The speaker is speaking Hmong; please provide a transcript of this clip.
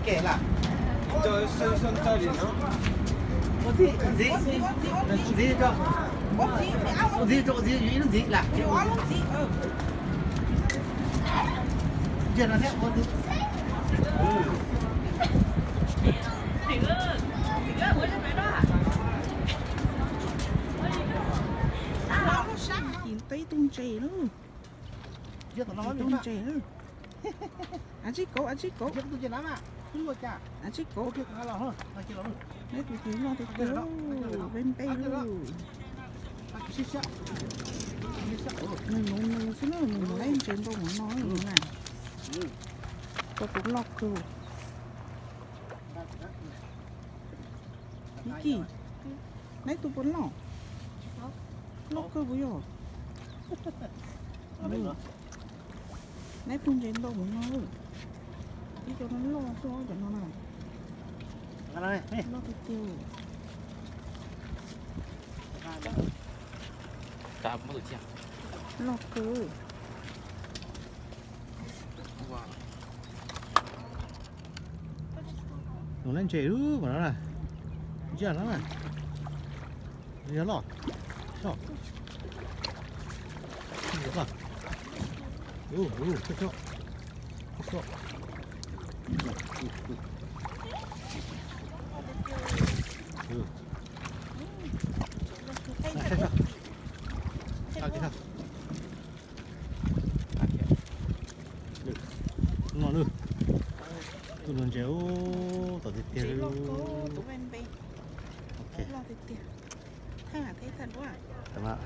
Ntxiv, ntxiv, ntxiv, ntxiv, ntxiv, ib lub ntxiv lam. Ntsia no thiab ua ntxiv. Ib tug ntses lawm. Ib tug ntses lawm. Av tsib kauv, av tsib kauv. Av tsib kauv. Neb tus ces loj tiag tiag, ve npe lawm. Nws nuv nws xwb na, nws mus laib ntses ntau mus no na. Cov tus loj kawg. Ib Kis, neb tus puas loj? Loj kawg puas yog? Neb tus ntses ntau mus no. Ib co no loj xwb cov no na. Loj tiag tiag. Loj kawg. Nws laib ntses lub mas no na. Ntsia no na. Yog loj. Soj. Ub, ub, soj, soj. Soj. Soj, soj. No lawm. Tus no ntses ub, tom tiag tiag li. Ok. Tau mas.